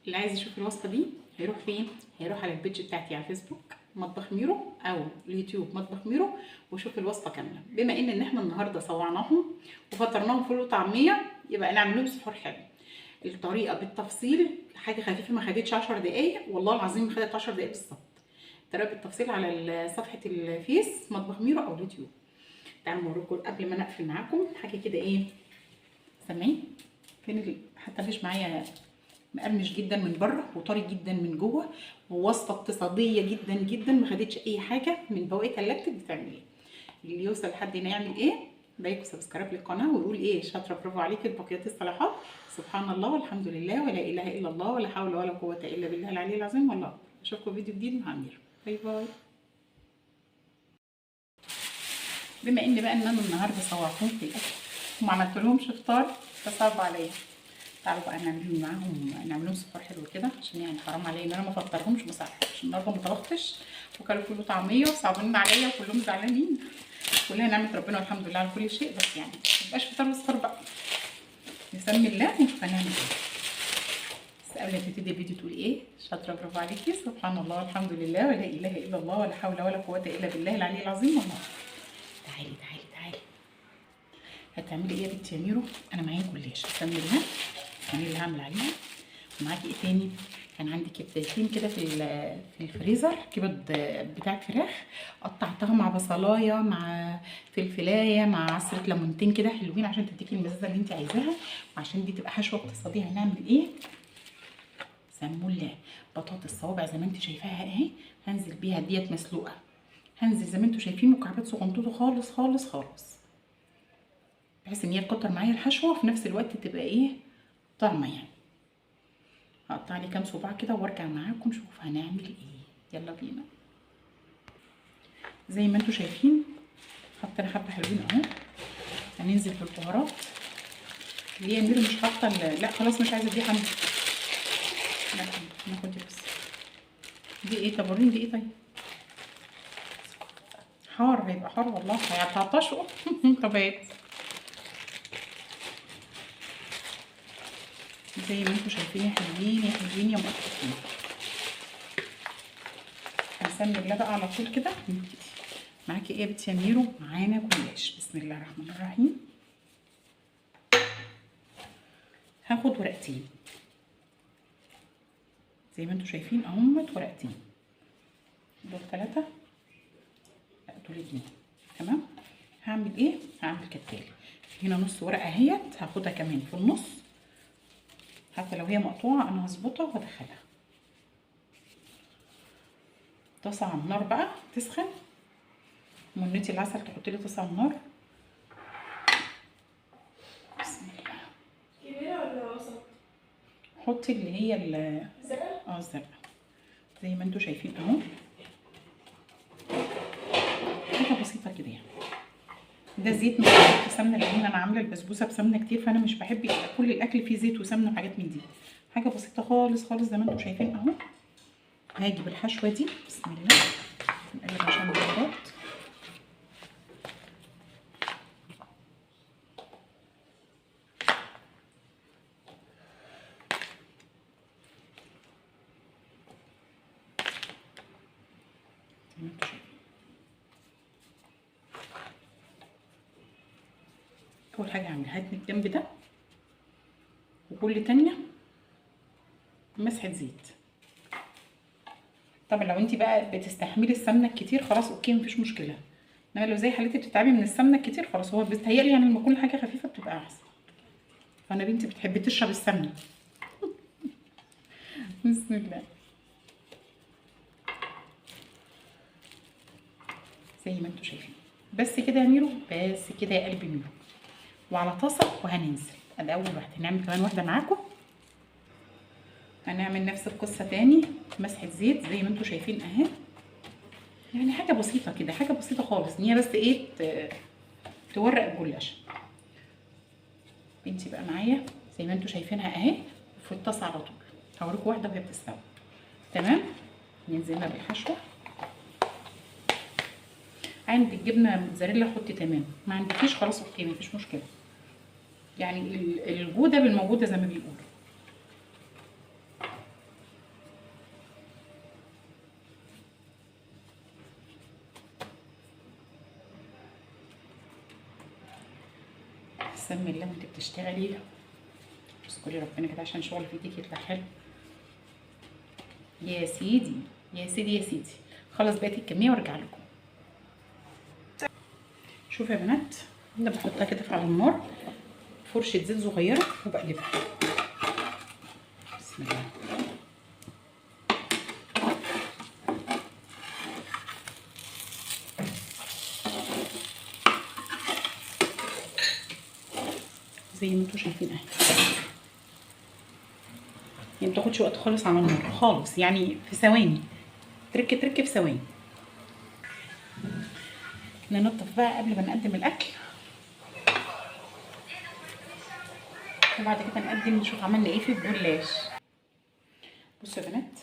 اللي عايز يشوف الوصفة دي هيروح فين؟ هيروح على ال page بتاعتي على الفيسبوك مطبخ ميرو، او اليوتيوب مطبخ ميرو، وشوف الوصفة كاملة. بما ان احنا النهارده صوعناهم وفطرناهم فول وطعميه، يبقى نعمل لهم سحور حلو. الطريقة بالتفصيل، حاجة خفيفة ما خدتش 10 دقائق، والله العظيم ما خدت 10 دقائق بالظبط. الطريقة بالتفصيل على صفحة الفيس مطبخ ميرو او اليوتيوب. تعالوا اوريكم قبل ما نقفل معاكم حاجة كده. ايه سامعين؟ فين حتى مفيش معايا. مقرمش جدا من بره وطري جدا من جوه، ووصفه اقتصادية جدا جدا، ما خدتش اي حاجة من بواقي تلاجتك. بتعمل ايه؟ اللي يوصل لحد هنا يعمل ايه؟ like و subscribe للقناة ويقول ايه شاطرة، برافو عليكي، الباقيات الصالحات، سبحان الله والحمد لله ولا اله الا الله ولا حول ولا قوة الا بالله العلي العظيم. والله اشوفكم فيديو جديد مع اميره. bye bye. بما ان بقى ان انا النهارده صورتهم في الاكل وما عملتلهمش فطار، فصعب عليا. تعالوا بقى نعمل معاهم، نعمل لهم سحور حلو كده، عشان يعني حرام عليا ان انا ما افطرهمش بصراحة، عشان النهارده ما طبختش وكلوا كله طعميه وصعبانين عليا وكلهم زعلانين. كلها نعمه ربنا والحمد لله على كل شيء، بس يعني ما يبقاش فطار وسحور بقى. نسمي الله ونشوف هنعمل ايه. بس قبل ما تبتدي الفيديو تقول ايه شاطرة، برافو عليكي، سبحان الله والحمد لله ولا اله الا الله ولا حول ولا قوة الا بالله العلي العظيم. والله تعالي تعالي تعالي، هتعملي ايه يا بنتي يا ميرو؟ انا معايا جلاش، هسمي الله انا اللي هعمل عليها. ومعاكي ايه تاني؟ كان عندي كبدتين كده في الفريزر، كبد بتاعت فراخ، قطعتها مع بصلايه مع فلفلايه مع عصره ليمونتين كده حلوين، عشان تديكي المزازه اللي انت عايزاها، وعشان دي تبقى حشوه اقتصادية. هنعمل ايه؟ سموا الله، بطاطس صوابع زي ما انت شايفاها اهي، هنزل بيها ديت مسلوقة، هنزل زي ما انتوا شايفين مكعبات صغنطوطه خالص خالص خالص، بحيث ان هي تكتر معايا الحشوه وفي نفس الوقت تبقى ايه طعمه يعني. هقطع لي كام صباع كده وارجع معاكم نشوف هنعمل ايه. يلا بينا. زي ما انتوا شايفين حطينا حبه حلوين اهو. هننزل بالبهارات. ليه يا ميرو مش حاطه؟ لا خلاص مش عايزه دي حمد، لا ناخد دي بس. دي ايه؟ طب وريني دي ايه؟ طيب حار، هيبقى حار والله، هيعطشوا. طب ايه زي ما انتوا شايفين يا حلوين يا حلوين يا مقطفين. هنسمي الله بقى على طول كده. نبتدي. معاكي ايه يا بنتي يا ميرو؟ معانا جلاش. بسم الله الرحمن الرحيم. هاخد ورقتين زي ما انتوا شايفين اهم، ورقتين دول 3، لا دول 2. تمام. هعمل ايه؟ هعمل كالتالي. هنا نص ورقة اهيت، هاخدها كمان في النص، حتى لو هي مقطوعة انا هظبطها وادخلها. طاسه على النار بقى تسخن، منتي العسل تحطي لي طاسه على النار. بسم الله. كبيرة ولا وسط؟ حطي اللي هي الزرقاء. الزرقاء زي ما انتوا شايفين اهو، حاجة بسيطة كده يعني. ده زيت مش سمنه، لان انا عامله البسبوسه بسمنه كتير، فانا مش بحب يبقى كل الاكل فيه زيت وسمنه وحاجات من دي. حاجة بسيطة خالص خالص زي ما انتوا شايفين اهو. هاجي بالحشوه دي. بسم الله، نقلب عشان البهارات. زي ما انتوا شايفين اول حاجة هعملها هاتني الجنب ده، وكل تانية مسحه زيت. طبعا لو انت بقى بتستحملي السمنة الكتير خلاص okay مفيش مشكلة، انما لو زي حالتي بتتعبي من السمنة الكتير خلاص، هو بيتهيألي يعني لما تكون حاجة خفيفة بتبقى احسن. فانا بنتي بتحب تشرب السمنة. بسم الله. زي ما انتوا شايفين بس كده يا ميرو، بس كده يا قلبي ميرو. وعلى طاسه وهننزل. ادي اول واحدة. هنعمل كمان واحدة معاكم. هنعمل نفس القصة تاني، مسحه زيت زي ما انتوا شايفين اهي، يعني حاجة بسيطة كده، حاجة بسيطة خالص، ان هي بس ايه تورق الجلاشه. بنتي بقى معايا زي ما انتوا شايفينها اهي في الطاسه على طول. هوريكم واحدة وهي بتستوي. تمام. ننزل بقى بالحشوه. عندك جبنه موتزاريلا حطي، تمام. ما عندكيش خلاص okay مفيش مشكلة، يعني الجودة بالموجوده زي ما بيقولوا. سمي الله وانت بتشتغلي، اذكري ربنا كده عشان شغل في ايدك يطلع حلو. يا سيدي يا سيدي يا سيدي. خلص بقيت الكمية وارجع لكم. شوفوا يا بنات، انا بحطها كده على النار، فرشه زيت صغيرة وبقلبها. بسم الله. زي ما انتوا شايفين اهي، يعني متاخدش وقت خالص على النار خالص، يعني في ثواني، ترك ترك في ثواني. ننضف بقى قبل ما نقدم الاكل، وبعد كده نقدم نشوف عملنا ايه في الجلاش. بصوا يا بنات،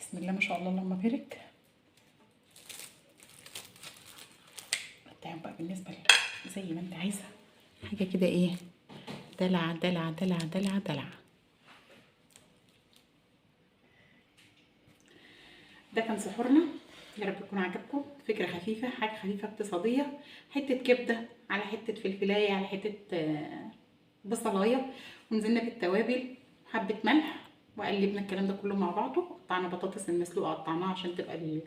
بسم الله ما شاء الله اللهم بارك. قطعهم بقى بالنسبة زي ما انت عايزه، حاجة كده ايه، دلع دلع دلع دلع دلع. ده كان سحورنا، يا رب يكون عجبكم. فكرة خفيفة، حاجة خفيفة اقتصادية، حتة كبده على حتة فلفلايه على حتة بصلايه، ونزلنا بالتوابل، حبه ملح، وقلبنا الكلام ده كله مع بعضه. قطعنا بطاطس المسلوقه، قطعناها عشان تبقى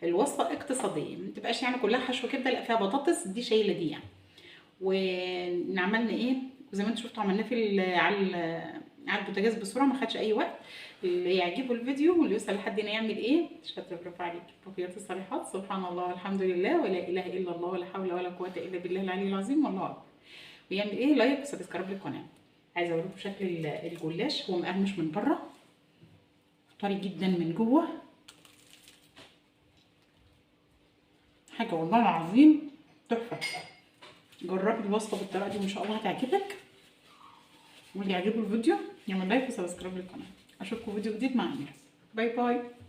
الوصفة اقتصادية، ما تبقاش يعني كلها حشو كبده، لا فيها بطاطس دي شايله دي يعني. وعملنا ايه وزي ما انتم شفتوا عملناه في على البوتاجاز بسرعة، ما خدش اي وقت. اللي يعجبه الفيديو واللي يوصل لحد هنا يعمل ايه، شاطر، برافو عليك، بقيات الصالحات، سبحان الله والحمد لله ولا اله الا الله ولا حول ولا قوة الا بالله العلي العظيم والله اكبر. ويعمل ايه، like و subscribe للقناة. عايزه اوريكم شكل الجلاش، هو مقرمش من بره، طري جدا من جوه، حاجة والله العظيم تحفة. جربي الوصفة بالطريقة دي وان شاء الله هتعجبك. واللي يعجبه الفيديو يعمل like و subscribe للقناة. اشوفكم فيديو جديد مع اميره. bye bye.